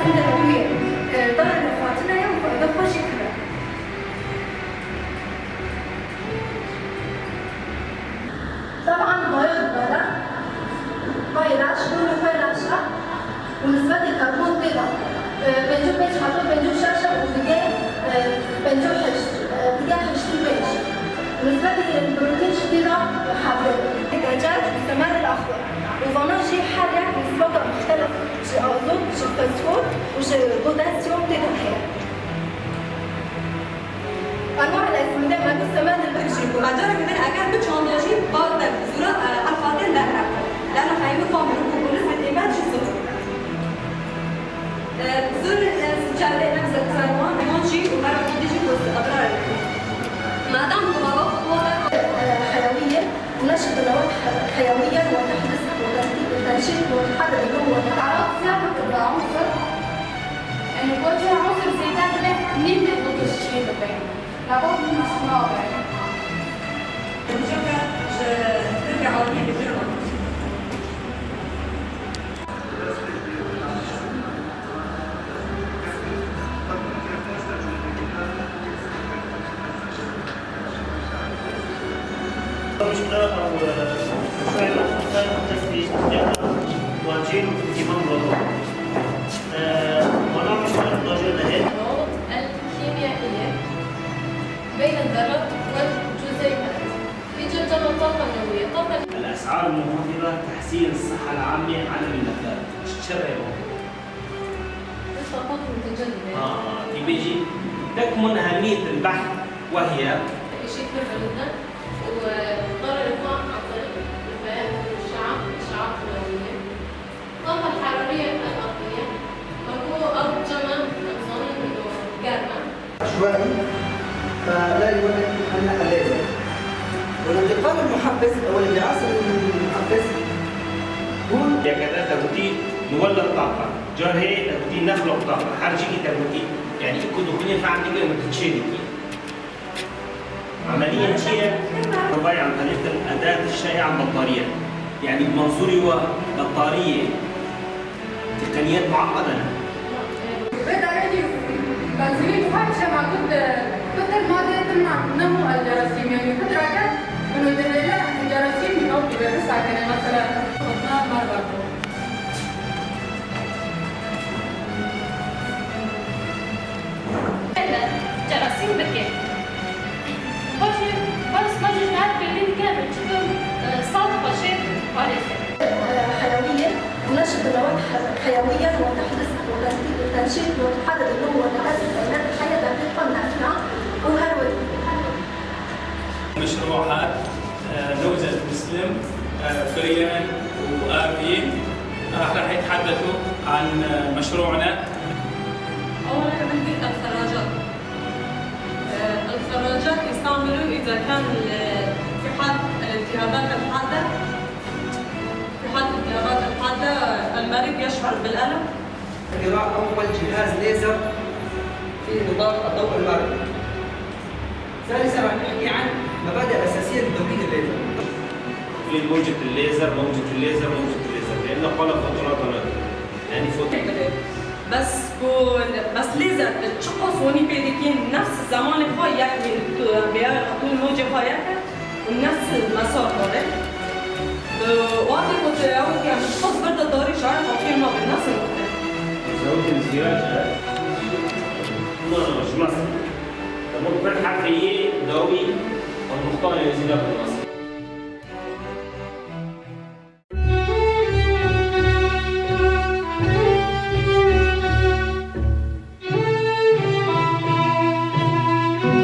أسمدة نووية ضرر لخواتنا وفائدة خوشي كرا. طبعا بياض بلا بايلاش نور فيلاشا ونسبة الكربون بيضة بنجو بيج حطو بنجو شاشة ودقاء بنجو حش دقاء حشتي بيج ونسبة البروتين شديدة حبل الدجاج والسماد الأخضر وفانوجي حرة نسبة مختلف جي أزوت جي فوسفور وجي بوتاسيوم تيتاخير. أنواع الأسمدة ما السماد البرجي ومعجرة كمان أجار بتشانداجي بعد زورة الفاتن ده لأنه خايمة فامر ونسبة إيمان شو صفر. زور سجادة نفس السلوان مونجي ومرة تيجي وسط أضرار ما دام خطوات حيوية تنشط المواد حيويا وتحدث وتنشيط وتحدد النمو أعراض سابق عنصر إنه بوجه عنصر زيادة منين بتطش بين لابد من الصناعة. مشكلة أو شوية واجين إمام الكيميائية بين الذرات والجزيئات في جرجمة الطاقة النووية. الطاقة الأسعار المنخفضة، تحسين الصحة العامة، عدم النفاذ. تشرع الطاقات المتجددة. بيجي تكمن أهمية البحث وهي شيء في بلدنا وضرر الطعم عن طريق الفئات والشعاب الإشعاعات النووية. الطاقة الحرارية الأرضية مكو أرض جمع نظامي إنه جارنا عشوائي فلا يولد الليزر. والانتقال المحفز أو الانبعاث المحفز هو كذا تبوتي نولد طاقة، جارهي تبوتي نخلق طاقة، حرجي تبوتي يعني يكون دخولين فعلا كده متتشاركي. عملية هي كهربائي عن طريق الأداة الشائعة البطارية، يعني بمنظوري هو بطارية تقنيات معقدة. تمنع نمو الجراثيم، يعني فترة كان إنه الجراثيم أو بس مثلا جراثيم بكي بس ما جوج بالليل كامل تشوف صادقة شيء حيوية تنشط المواد حيويا وتحدث وتنشيط وتحدد النمو وتكاثر الكائنات الحية دقيقا نافعة وهرولة. مشروعات نوزة مسلم، فريان وآبين راح يتحدثوا عن مشروعنا. أولا عندي الخراجات. الخراجات يستعملوا إذا كان في حال الالتهابات الحادة، المريض يشعر بالألم. اختراع أول جهاز ليزر في نطاق الضوء المرئي. ثالثا راح نحكي عن مبادئ أساسية لتوليد الليزر. في موجة الليزر، موجة الليزر، موجة الليزر، لأنه قال فوتونات يعني فوتون. بس ليزر تشخص وني بيديكين نفس الزمان خاي يعني طول الموجة خاي ونفس المسار هذا. وأنا كنت أول كان تشخص برد الدوري شعر خطير ما بنفس الوقت. زود الازدواج مش مصر. تمام كل حرفية داوي النقطة اللي زيادة بالمصر.